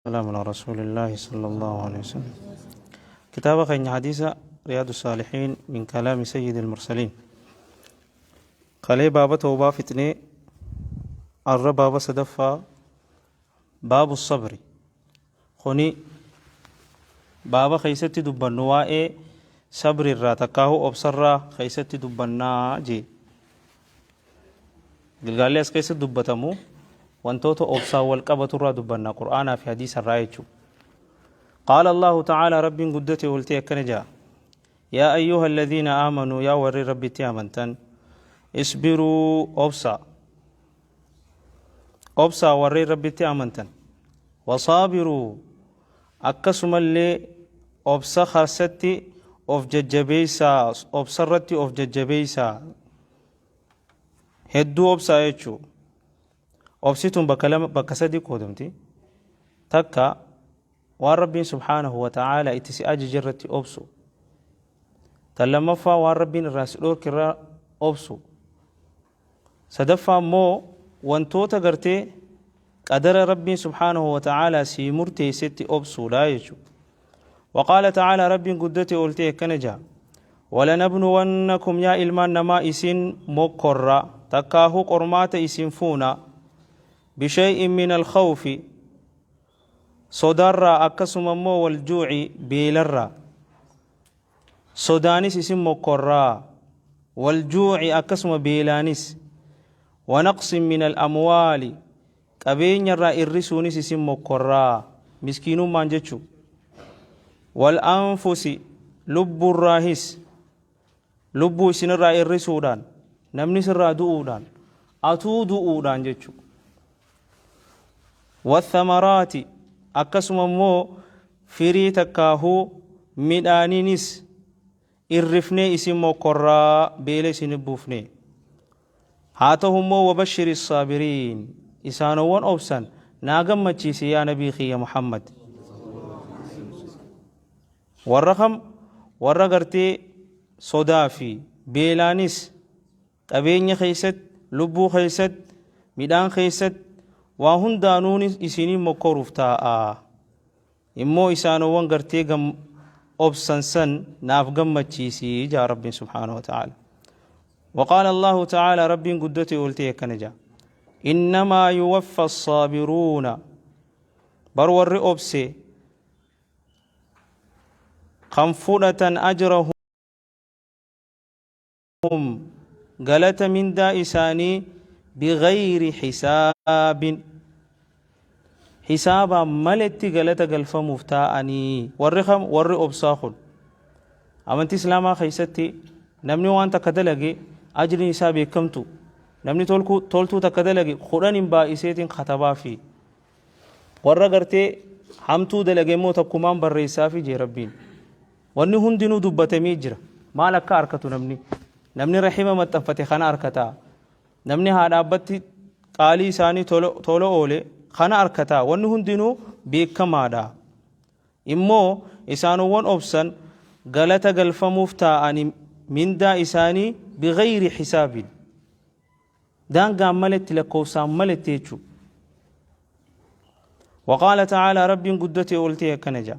السلام على رسول الله صلى الله عليه وسلم. كتاب خين حديث رياض الصالحين من كلام سيد المرسلين. قال بابا توبة فتنة الرب بابا صدفة باب الصبر. خني بابا خيستي دبنوا صبر الرا تكاهو أبصر خيستي دبنا جي. قال لي أسكيس دبتمو wantoota obsaan wal qabatu irraa dubbanna qur'aanaa fi hadiisa irraa jechuudha. قال الله تعالى رب قدتي ولتي أكنجا يا أيها الذين آمنوا يا وري ربي تيامنتن اصبروا أبصا أبصا وري ربي تيامنتن وصابروا أكسم اللي أبصا خرستي أف ججبيسا أبصرتي أف ججبيسا هدو أبصا يچو obsituun bakka lama bakka sadi qoodamti. Takka waan rabbiin subhaanahu wa ta'aala itti si ajaje irratti obsu. Tan lammaffaa waan rabbiin irraa si dhoorke irraa obsu. Sadaffaa immoo wantoota gartee qadara rabbiin subhaanahu wa ta'aala si murteessetti obsuudha jechuudha. وقال تعالى رب قدتي قلتي كنجا ولنبلونكم يا إلمان نما إسن مكرا تكاهو قرمات إسن فونا بشيء من الخوف صدر أكسم مو والجوع بيلرا صدانيس اسم مقرا والجوع أكسم بيلانيس ونقص من الأموال قبين الرا الرسونيس اسم مقرا مسكين مانجتشو والأنفس لب الراهس لب سن الرا الرسودان نمني سرا دؤودان أتو دؤودان جتشو والثمرات أكسم مو فري تكاهو مدانينس الرفني اسم قرا بيلي سنبوفني هاتهم مو وبشر الصابرين إسانوان أوبسن ناقم مچيسي يا نبي خي محمد والرقم ورقرتي صدافي بيلانيس قبين خيست لبو خيست مدان خيست waa hundaanuun isinii mokkoruuf taa'a. Immoo isaanowwan gartee obsan san naaf gammachiisii jaa rabbiin subhaanahu wa ta'ala. وقال الله تعالى رب قدتي قلتي كنجا إنما يوفى الصابرون برور أبسي خنفرة أجرهم قالت من دا إساني بغير حساب حسابا ملتي غلطة غلفة مفتاءني ورخم ور أبصاخل أمنتي إسلاما خيستي نمني وانت كدلقي أجري حسابي كمتو نمني تولتو تكدلقي قرآن بائسيتين خطبا في ور غرتي حمتو دلقي مو تكمان بريسا في جي ربين واني هندنو دبتمي جرا ما لك أركتو نمني نمني رحمة متنفتي خنا أركتا نمني هذا أبتي قالي ساني تولو أولي kana arkataa wanni hundinuu beekamaadha. Immoo isaanowwan obsan galata galfamuuf taa'anii mindaa isaanii bigayri hisaabin daangaan maletti lakkoofsaan maletti jechuudha. وقال تعالى رب قدتي قلتي كنجا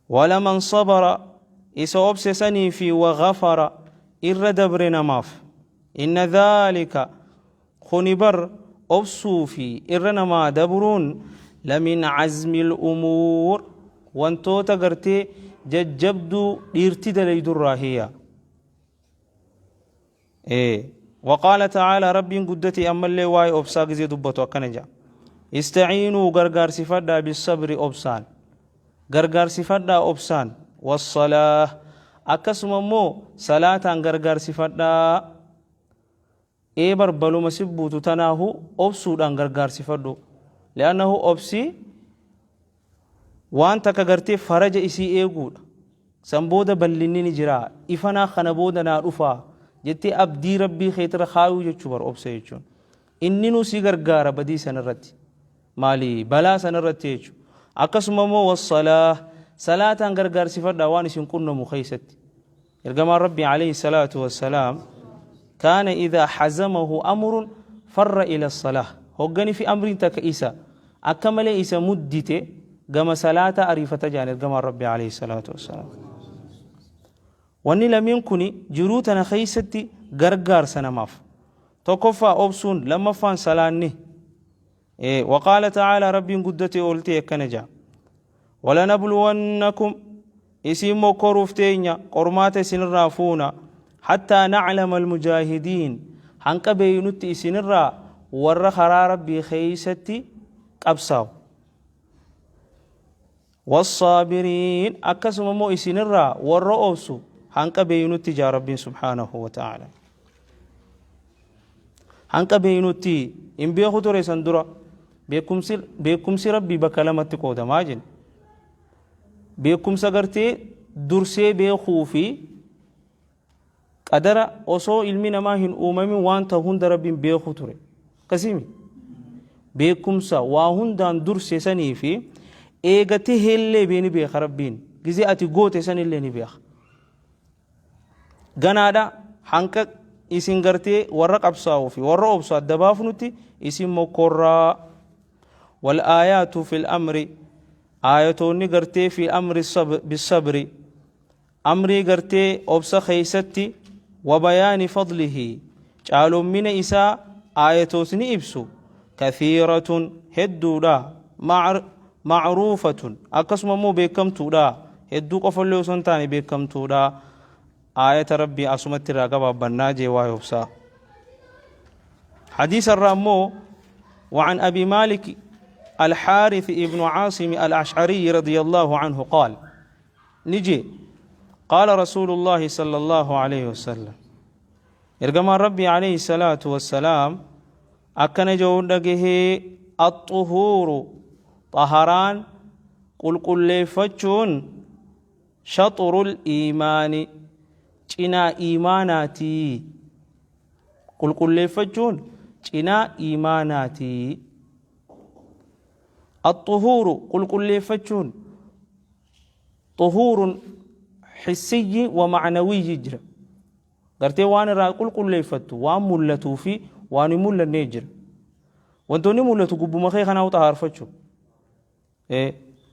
ولمن صبر إسا أبسسني في وغفر إر دبر نماف إن ذلك خنبر أبصوا في إرنا دبرون لمن عزم الأمور وانتو تقرتي ججبدو ارتدى ليدر هي إيه. وقال تعالى رب قدتي أما اللي واي أبصاق زي دبتو أكنجا استعينوا غرغار سفدا بالصبر أبصان غرغار سفدا أبصان والصلاة أكسم مو صلاة غرغار سفدا ee barbaluma si buutu tanaahu obsuudhaan gargaarsifadhu. Li'annahu obsi waan takka gartee faraja isii eeguudha. San booda bal'inni ni jira. Ifanaa kana booda naa dhufaa jettee abdii rabbii keetira kaayuu jechuu bar obsa jechuun. Inni nu si gargaara badii sanarratti. Maali balaa sanarratti jechuudha. Akkasuma immoo wassalaa salaataan gargaarsifadhaa waan isin qunnamu keessatti. Ergamaan rabbii alayhi salaatu wassalaam كان إذا حزمه أمر فر إلى الصلاة. هو في أمر تكئيسا Akka malee isa muddite gama salaata ariifata jaan ergamaan Rabbi alayhi salaatu wassalaam. Wanni lameen kun jiruu tana keessatti gargaarsa namaaf. Tokkoffaa obsuun, lammaffaan salaanni. Waqaala ta'aalaa, Rabbiin guddate ooltee akkana jaa. Walanabluwannakum, isiin mokkoruuf teenya, qormaata isinirraa fuuna, hattaa na'lama almujaahidiin, hanqa beeynutti isinirraa warra karaa Rabbii keeysatti qabsaa'u, wassaabiriin, akkasuma immoo isinirraa warra obsu hanqa beeynutti jaa Rabbiin subhaanahu wa ta'ala. Hanqa beeynutti hin beeku ture san dura. Beekumsi Rabbii bakka lamatti qoodamaa jenna. Beekumsa gartee dursee beekuu fi qadara osoo ilmi namaa hin uumamin waan ta'u hunda Rabbiin beekuu ture. Akkasiimi. Beekumsa waa hundaan durse sanii fi eega taheellee ni beeka Rabbiin. Gizee ati goote sanillee ni beeka. Ganaadha hanqa isin gartee warra qabsaa'uu fi warra obsu adda baafnutti isin mokkorraa. Wal aayaatu fil amri, aayatoonni gartee fi amri bisabri, amrii gartee obsa keeysatti, wabayaani fadlihi, caalommina isaa aayatootni ibsu, kathiiratun, hedduudha, macruufatun, akkasuma immoo beekamtuudha. Hedduu qofallee osoo hin taane beekamtuudha. Aayata Rabbii asumatti irraa gabaabbannaa jee waa'ee obsaa. Hadiisa irraa immoo وعن أبي مالك الحارث ابن عاصم الأشعري رضي الله عنه قال، نجي، قال رسول الله صلى الله عليه وسلم، إرجما ربي عليه الصلاة والسلام أكن جون الطهور، طهران قلقليفچون، شطر الإيمان، cinaa iimaanaatii. Qulqulleeffachuun cinaa iimaanaatii. الطهور, qulqulleeffachuun, طهور حسي ومعنوي jira. Gartee waan irraa qulqulleeffattu waan mul'atuu fi waan hin mul'anne jira. Wantoonni mul'atu gubbuma kee kanaa xahaarfachuu.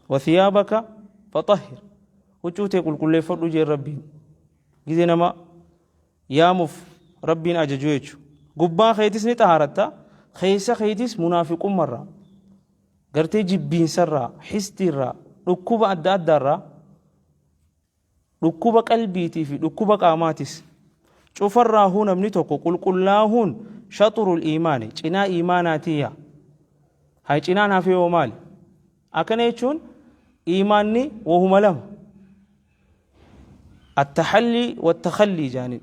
وثيابك فطهر, huccuu tee qulqulleeffadhu jeen Rabbiin. Gizee nama yaamuuf Rabbiin ajaju jechu. Gubbaa keetis ni xahaaratta, keessa keetis munaafiqummarraa, gartee jibbiinsarraa, histiirraa, dhukkuba adda addaarraa, dhukkuba qalbiitii fi dhukkuba qaamaatis cufarraahuu namni tokko qulqullaahuun شطر الإيمان, cinaa iimaanaatiyya. Hay, cinaan hafee hoo maali? Akkana jechuun iimaanni wahuma lama, التحلي والتخلي jaaniin.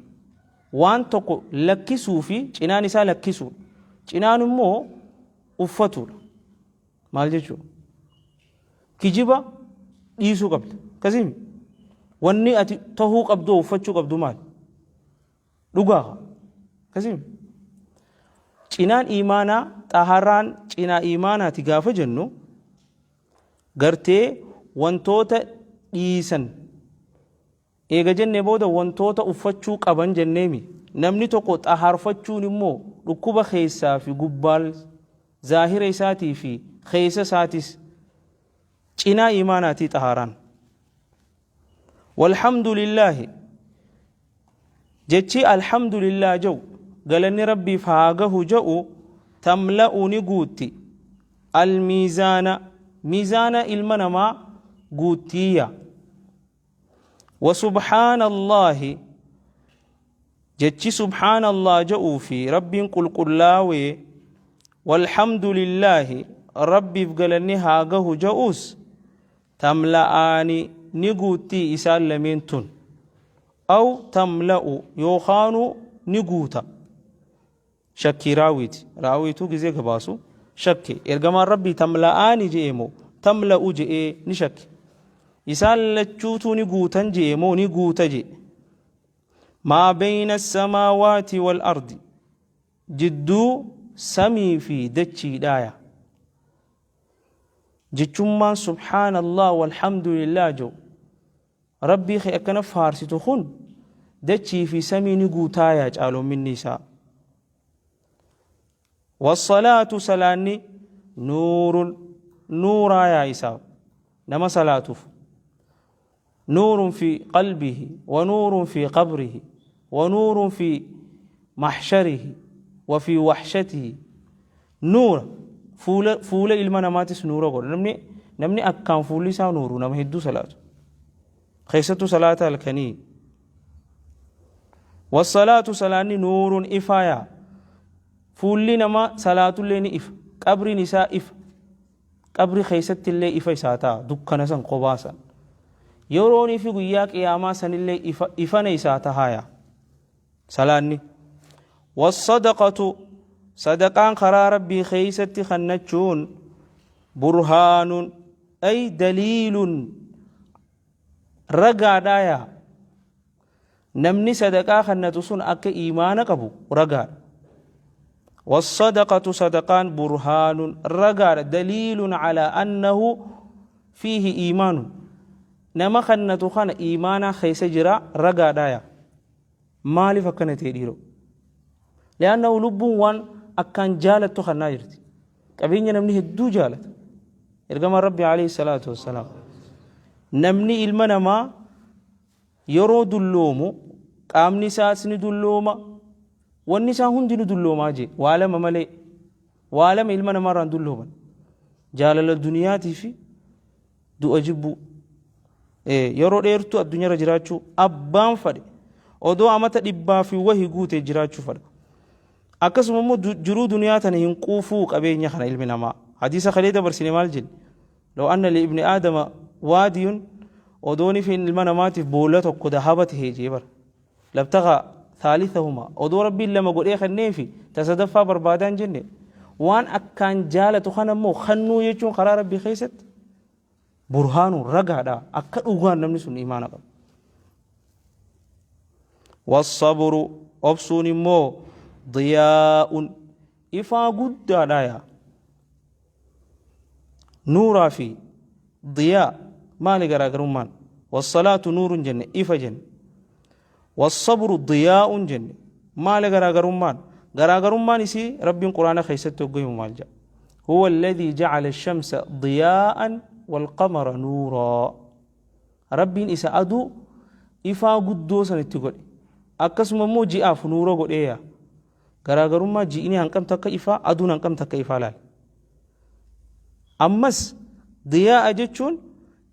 Waan tokko lakkisuu fi cinaan isaa lakkisuu, cinaan immoo uffatuudha. Maal jechuudha? Kijiba dhiisuu qabda akkasimi. Wanni ati tahuu qabdu, uffachuu qabdu maali? Dhugaa akkasimi. Cinaan iimaanaa, xaharaan cinaa iimaanaati gaafa jennu, gartee wantoota dhiisan eega jenne booda wantoota uffachuu qaban jenneemi. Namni tokko xaharfachuun immoo dhukkuba keessaa fi gubbaal, zaahira isaatii fi keessa isaatis cinaa iimaanaatii xaharaan. والحمد لله, jechi الحمد لله jedhu, galanni Rabbiif haa gahu jedhu, تملأ, ni guutti, الميزان, miizaana ilma namaa guuttiiyya. وسبحان الله, jechi سبحان الله jedhuu fi Rabbiin qulqullaawee, والحمد لله, Rabbiif galanni haa gahu jedhus, تملآن, ni guuttii isaan lameen tun, أو تملأ, yookaanu ni guuta. Shakkii raawiiti, raawiitu gizee gabaasu shakke. Ergamaan Rabbii تملآن je'e moo تملأ je'ee ni shakke. Isaan lachuutuu ni guutan je'e moo ni guuta je'e? ما بين السماوات والأرض, jidduu samii fi dachiidhaaya. Jechummaan سبحان الله والحمد لله jedhu, Rabbii kee akkana faarsitu kun, dachii fi samii ni guutaaya caaloominni isaa. والصلاة, salaanni, نور. Nuuraayaa isaaf nama salaatuuf. Nuurun fi qalbihi wa nuurun fi qabrihi wa nuurun fi mahsharihi wa fi wahshatihi. Nuura fuula fuula ilma namaatis nuura godha. Namni namni akkaan fuulli isaa nuuru nama hedduu salaatu. Keessattuu salaata halkanii. Wassalaatu salaanni nuurun ifaayaa. Fuulli nama salaatullee ni ifa. Qabriin isaa ifa. Qabri keessatti illee ifa isaa ta'a. Dukkana san qobaa san. Yeroonii fi guyyaa qiyaamaa sanillee ifa ifana isaa tahaaya. Salaanni. Wassadaqatu sadaqaan karaa Rabbii keessatti kannachuun burhaanun ay daliilun ragaadhaaya. Namni sadaqaa kannatu sun akka iimaana qabu ragaadha. Wassadaqatu sadaqaan burhaanun ragaadha daliilun calaa annahu fiihi iimaanun. Nama kannatu kana iimaanaa keessa jira ragaadhaaya. Maaliif akkana ta'e dhiiroo? Li'annahu lubbuun waan akkaan jaalattu kannaa jirti. Qabeenya namni hedduu jaalata. Ergamaan Rabbi alayhi salaatu wassalaam. Namni ilma namaa yeroo dulloomu qaamni isaas ni dullooma, wanni isaa hundi ni dulloomaa jee waa lama malee waa lama ilma namaarraa hin dullooman. Jaalala duniyaatii fi du'a jibbuu. Yeroo dheertuu addunyaarra jiraachuu abbaan fadhe odoo amata dhibbaa fi wahi guute jiraachuu fadha. Akkasuma immoo jiruu duniyaa tana hin quufuu qabeenya kana ilmi namaa. Hadiisa kalee dabarsine maal jenne? Law anna li ibni aadama waadiyun odooni fi ilma namaatiif boolla tokko dahaba tahee jee bara. Labtagaa thaalithahuma odoo rabbiin lama godhee kenneefi ta sadaffaa barbaadaan jenne waan akkaan jaalatu kana immoo kennuu jechuun karaa rabbii keessatti burhaanu ragaadha akka dhugaan namni sun imaana qabu. Wassabru obsuun immoo diyaa'un ifaa guddaadha yaa. Nuuraa fi diyaa maali garaagarummaan? Wassalaatu nuurun jenne ifa jenne. Wassabru diyaa'un jenne maali garaagarummaan? Garaagarummaan isii Rabbiin Quraana keessatti hogga himu maal jedha? Huwa alladhii ja'ala ash-shamsa diyaa'an wal-qamara nuuraa. Rabbiin isa aduu ifaa guddoo san itti godhe. Akkasuma immoo ji'aaf nuura godhee yaa. Garaagarummaa ji'ini hanqam takka ifaa aduun hanqam takka ifaa laal. Ammas diyaa'a jechuun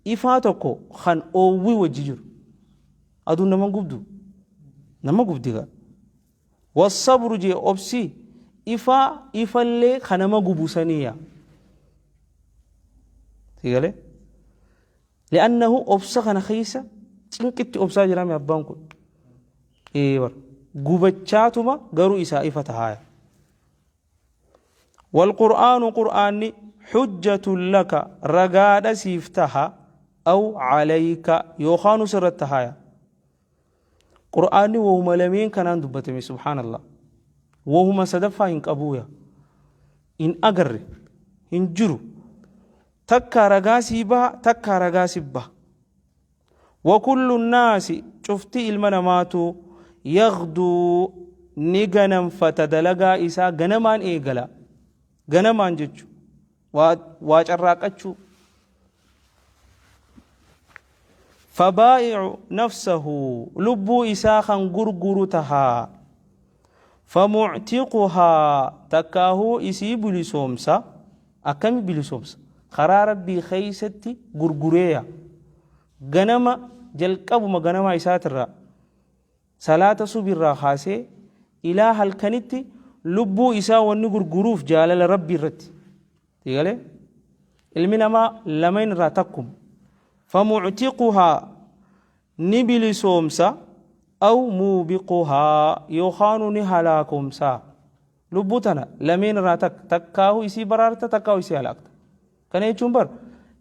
ifaa tokko kan oowwii wajji jiru. Aduun nama gubdu nama gubdi gaa. Wassabru jee obsi ifaa ifallee kan nama gubu saniya. Sigalee? Li'annahu obsa kana keessa cinqitti obsaa jiraame abbaan kun. Ee bar gubachaatuma garuu isaa ifa tahaaya. Walqur'aanu qur'aanni hujjatun laka ragaadha siif taha aw calayka yookaanu sirratti tahaaya. Qur'aanni wahuma lameen kanaan dubbatame subhaanallah. Wahuma sadaffaa hin qabuuya. Hin agarre hin jiru. Takkaa ragaa sii baha takkaa ragaa si baha. Wa kullu naasi cufti ilma namaatu yaghduu ni ganamfata dalagaa isaa ganamaan eegala. Ganamaan jechu waa carraaqachuu. Fabaa'icu nafsahu lubbuu isaa kan gurguru tahaa. Famuctiquhaa takkaahuu isii bilisoomsa. Akkami bilisoomsa? Karaa Rabbii keeysatti gurgureeya. Ganama jalqabuma ganamaa isaatirraa salaata subiirraa kaasee ilaa halkanitti lubbuu isaa wanni gurguruuf jaalala Rabbii irratti. Galee? Ilmi namaa lameen irraa takkuma. Famuctiquhaa ni bilisoomsa aw muubiquhaa yookaanu ni halaakomsa. Lubbuu tana lameen irraa takka takkaahu isii baraarta takkaahu isii halaakta. Kana jechuun bar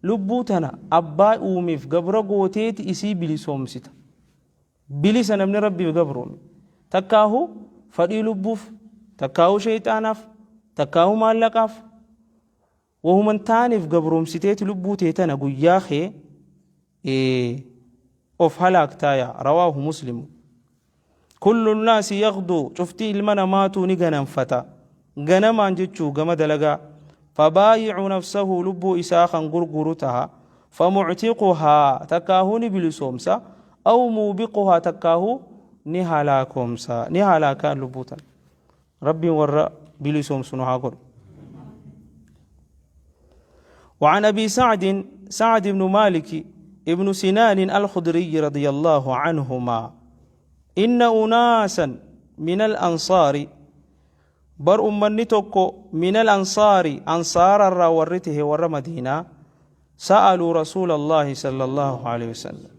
lubbuu tana abbaa uumeef gabra gooteeti isii bilisoomsita. Bilisa namni Rabbiif gabroome. Takkaahu fadhii lubbuuf, takkaahu sheeyxaanaaf, takkaahu maallaqaaf, wahuma hin taaneef gabroomsiteeti lubbuu tee tana guyyaa kee of halaaktaaya. Rawaahu Muslimu. Kullu naasi yaghduu cufti ilma namaatuu ni ganamfata. Ganamaan jechuu gama dalagaa. Fabaayicu nafsahu lubbuu isaa kan gurguru taha. Famuctiquhaa takkaahuu ni bilisoomsa. Aw muubiquhaa takkaahuu ni halaakoomsa. Ni halaakaan lubbuu tana. Rabbiin warra bilisoomsu nu haa godhu. وعن أبي سعد سعد بن مالك ابن سنان الخدري رضي الله عنهما إن أناسا من الأنصار بر أمني توكو من الأنصار أنصار الراورته ور مدينة سألوا رسول الله صلى الله عليه وسلم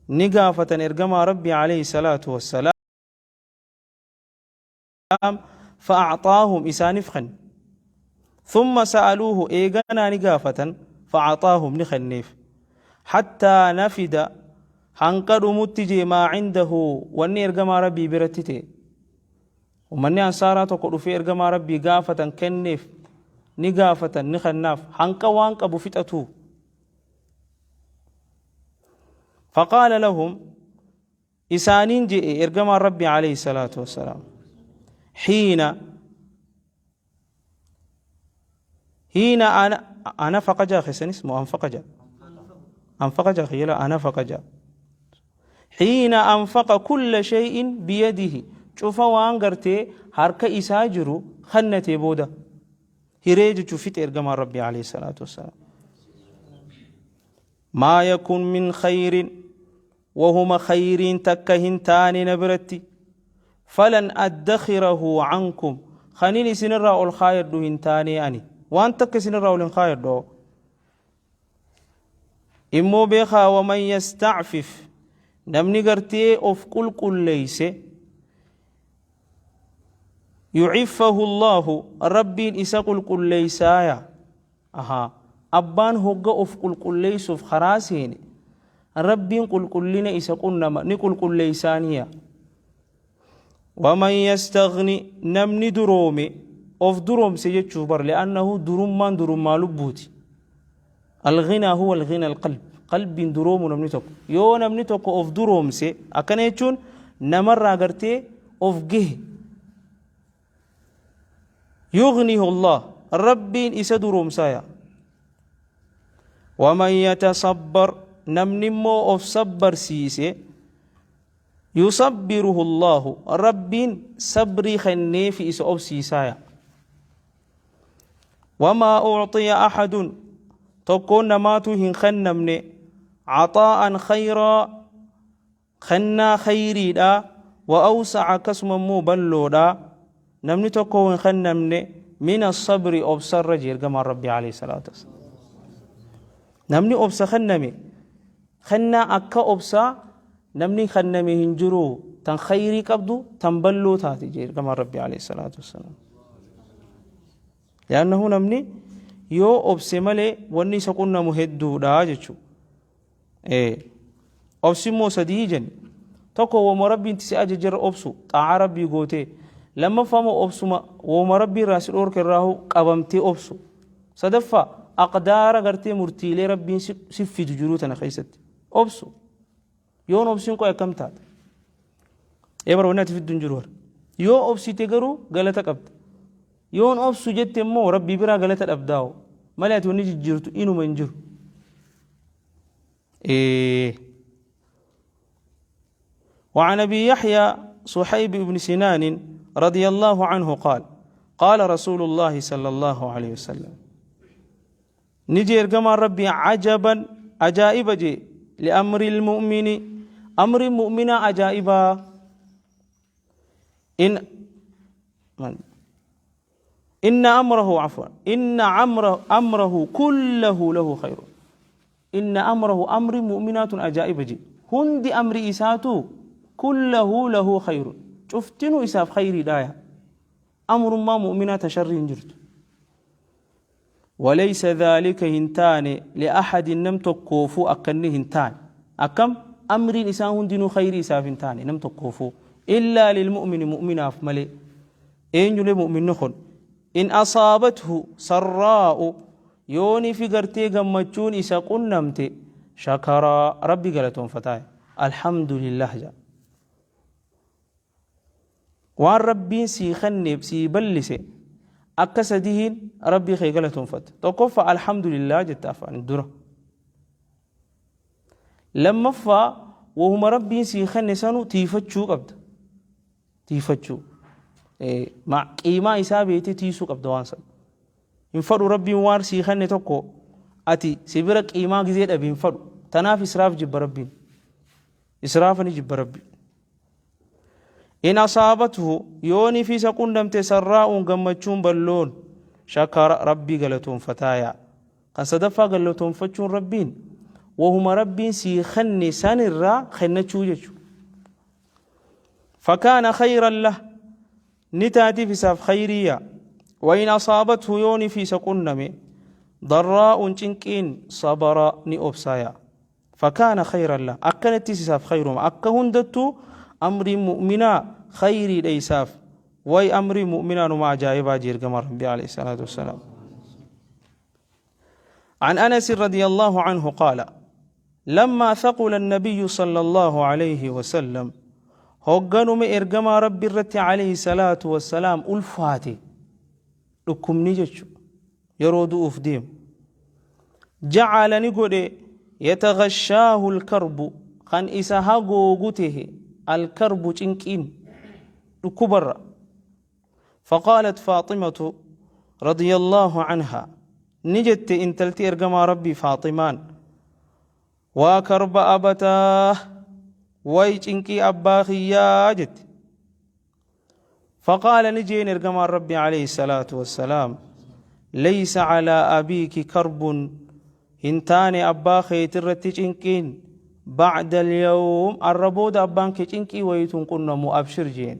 نقافة إرقما ربي عليه الصلاة والسلام فأعطاهم إسانفخن ثم سألوه إيغانا نقافة فأعطاهم نخنيف حتى نفد hanqa dhumutti jee maa cindahu wanni ergamaa Rabbii biratti ta'e. Ummanni ansaaraa tokko dhufee ergamaa Rabbii gaafatan kenneef ni gaafatan ni kennaaf hanqa waan qabu fixatu. Faqaala lahum isaaniin je'e ergamaan Rabbii alayhi salaatu wassalaam hiina hiina ana anafaqa jaa keessanis moo anfaqa jaa anfaqa jaa kiyyala anafaqa jaa hiina anfaqa kulla shay'in biyadihi cufa waan gartee harka isaa jiru kennatee booda hiree jechuu fixe ergamaan Rabbii alayhi salaatu wassalaam. Maa yakun min khayrin wahuma khayriin takka hin taane na biratti falan addakhirahu cankum kanin isinirraa ol kaayadhu hin taane ani waan takka isinirraa ol hin kaayadhu immoo beekaa waman yastacfif namni gartee of qulqulleeyse yuciffahu allaahu Rabbiin isa qulqulleeysaaya. Ahaa abbaan hogga of qulqulleeysuuf karaa seene Rabbiin qulqullina isa qunnama ni qulqulleeysaaniya. Waman yastaghni namni duroome of duroomse jechuu bar li'annahu durummaan durummaa lubbuuti. Alghinaa huwa alghina alqalb qalbiin duroomu namni tokko yoo namni tokko of duroomse akkana jechuun namarraa gartee of gahe yughnihu Allah Rabbiin isa duroomsaaya. Waman yatasabbar namni immoo of sabbarsiise yusabbiruhu Allahu Rabbiin sabrii kenneefi isa obsiisaaya. Wamaa ucxiya axadun tokkoon namaatu hin kennamne caxaa'an khayraa kennaa khayriidha wa awsaca akkasuma immoo balloodha namni tokko hin kennamne min asabri obsarra jee ergamaan Rabbii alayhi salaatu wassalaam. Namni obsa kenname kennaa akka obsaa namni kenname hin jiru tan khayrii qabdu tan balloo taate jee ergamaan Rabbii alayhi salaatu wassalaam. Li'annahu namni yoo obse malee wanni isa qunnamu hedduudha jechuudha. Obsi immoo sadii jenne. Tokko woma Rabbiin si ajajerra obsu xaa'aa Rabbii gootee. Lammaffaa immoo obsuma woma Rabbii irraa si dhoorke irraa qabamtee obsu. Sadaffaa aqdaara gartee murtiilee Rabbiin si fidu jiruu tana keessatti obsu. Yoon obsiin qoy akkam taata? Ee bara wanni ati fiddu hin jiru bara. Yoo obsite garuu galata qabda. Yoon obsu jette immoo Rabbii biraa galata dhabdaa'u. Malee ati wanni jijjiirtu inuma hin jiru. إيه. وعن أبي يحيى صحيب بن سنان رضي الله عنه قال قال رسول الله صلى الله عليه وسلم نجي إرجما ربي عجبا عجائب جي لأمر المؤمن أمر المؤمن عجائبا إن من إن أمره عفوا إن أمره أمره كله له خير إن أمره أمر مؤمنات أجائب جي هند أمر إساتو كله له خير شفتنو إساف خير دايا أمر ما مؤمنات شر جرت وليس ذلك هنتان لأحد نم تكوفو أكني هنتان أكم أمر إسان هندنو خير إساف هنتان نم تكوفو إلا للمؤمن مؤمنا ملي eenyulee mu'minni kun in asaabathu sarraa'u yooni fi gartee gammachuun isa qunnamte shakaraa Rabbi galatoonfataa alhamdulillah jedha. Waan Rabbiin sii kenneef sii ballise Akka sadihiin Rabbii kee galatoonfatta. Tokkoffaa alhamdulillah jetta afaan dura. Lammaffaa wahuma Rabbiin sii kenne sanu tiifachuu qabda. Tiifachuu. Qiimaa isaa beektee tiisuu qabda waan sana. Hin fadhu Rabbiin waan sii kenne tokko ati si bira qiimaa gizee dhabe hin fadhu. Tanaaf israaf jibba Rabbiin. Israafa ni jibba Rabbi. In asaabathu yoonii fi isa qunnamte sarraa'uun gammachuun balloon shakara Rabbii galatoonfataaya. Kan sadaffaa galatoonfachuun Rabbiin wahuma Rabbiin sii kenne sanirraa kennachuu jechuudha. Fakaana khayran lah ni taatiif isaaf khayriya. Wain asaabathu yoonii fi isa qunname darraa'uun cinqiin sabara ni obsaaya. Fakaana khayran lah akkanattis isaaf khayruma akka hundattuu amriin mu'minaa khayriidha isaaf way amrii mu'minaa numa ajaa'ibaa jee ergamaan rabbii alayhi salaatu wassalaam. عن أنس رضي الله عنه قال لما ثقل النبي صلى الله عليه وسلم هقنم إرجما ربي الرت عليه الصلاة والسلام ألفاتي لكم نجتشو yeroo du'uuf deemu jacala ni godhe yataghashaahu alkarbu kan isa hagoogu tehe alkarbu cinqiin dhukkubarra. Faqaalat faaximatu radiyallaahu anhaa ni jette intalti ergamaa rabbii faaximaan waa karba abataa way cinqii abbaa kiyyaa jette. Faqaala ni jeen ergamaan Rabbii alayhi salaatu wassalaam laysa calaa abiiki karbun hin taane abbaa keetirratti cinqiin bacda alyawm arra booda abbaan kee cinqii wayiitu hin qunnamu abshir jeen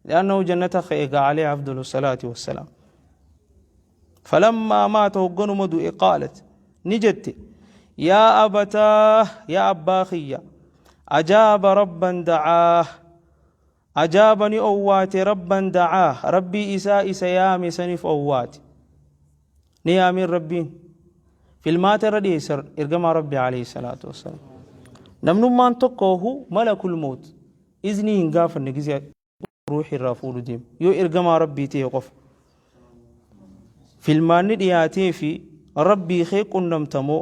li'annahu jannata ka'e egaa alayhi afdalu salaati wassalaam. Falammaa maata hogganuma du'e qaalat ni jette yaa abataa yaa abbaa kiyya ajaaba rabban da'aah Ajaaba ni owwaate rabban da'aah rabbii isaa isa yaame sanif owwaate ni yaameen rabbiin filmaata irra dhiyeessa ergamaa rabbi alayhi salaatu wassalaam namnummaan tokkoohu malakul mawt iznii hin gaafanne gizee ruuxii irraa fuudhu deemu yoo ergamaa rabbii ta'e qofa filmaanni dhiyaatee fi rabbii kee qunnamtamoo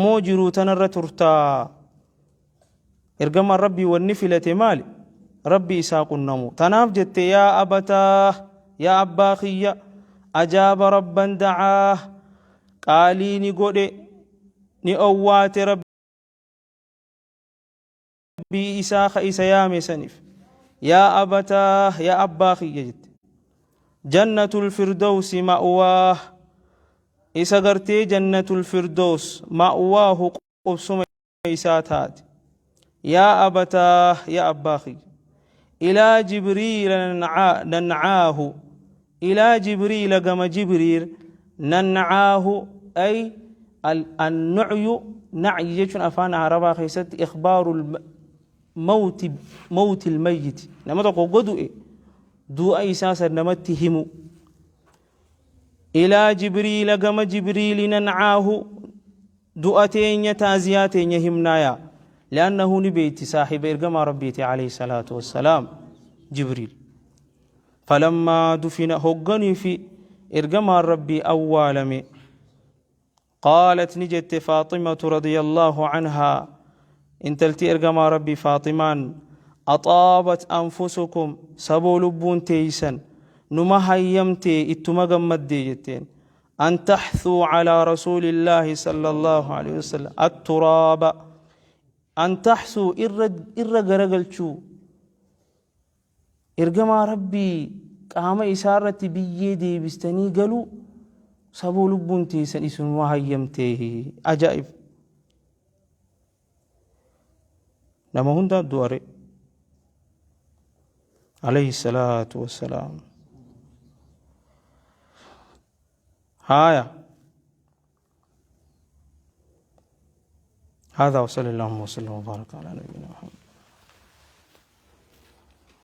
moo jiruu tanarra turtaa Ergamaan Rabbii wanni filate maali? Rabbi isaa qunnamu. Tanaaf jette yaa abataa yaa abbaa kiyya ajaaba rabban da'aa qaalii ni godhe ni owwaate Rabbii isaa ka isa yaame saniif. Yaa abataa yaa abbaa kiyya jette. Jannatul firdawsi ma'waah isa gartee jannatul firdaws ma'waahu qubsuma isaa taate. Yaa abataa yaa abbaa kiyya. Ilaa jibriila nancaahu ilaa jibriila gama jibriil nancaahu ay annucyu nacyi jechuun afaan arabaa keessatti ikhbaaru mawti mawti almayyiti nama tokko godu'e du'a isaa san namatti himu ilaa jibriila gama jibriili nancaahu Du'a teenya taaziyaa teenya himnaaya li'annahu ni beeyti saahiba ergamaa rabbiiti alayhi salaatu wassalaam jibriil falammaa dufina hogganii fi ergamaan rabbii awwaalame qaalat ni jette faaximatu radiyallaahu anhaa intalti ergamaa rabbii faaximaan axaabat anfusukum saboo lubbuun teeysan numa hayyamtee ittuma gammaddee jetteen أن تحثوا على رسول الله صلى الله عليه وسلم التراب أن تحثوا إر غرغلچو إرجما ربي قام إسارة بيي ديبستني قالوا سبو لبون تيسن إسن وهيمته أجائب nama hundaa du'are alayhi salaatu wassalaam. Haaya. هذا وصلى اللهم وسلم وبارك على نبينا محمد.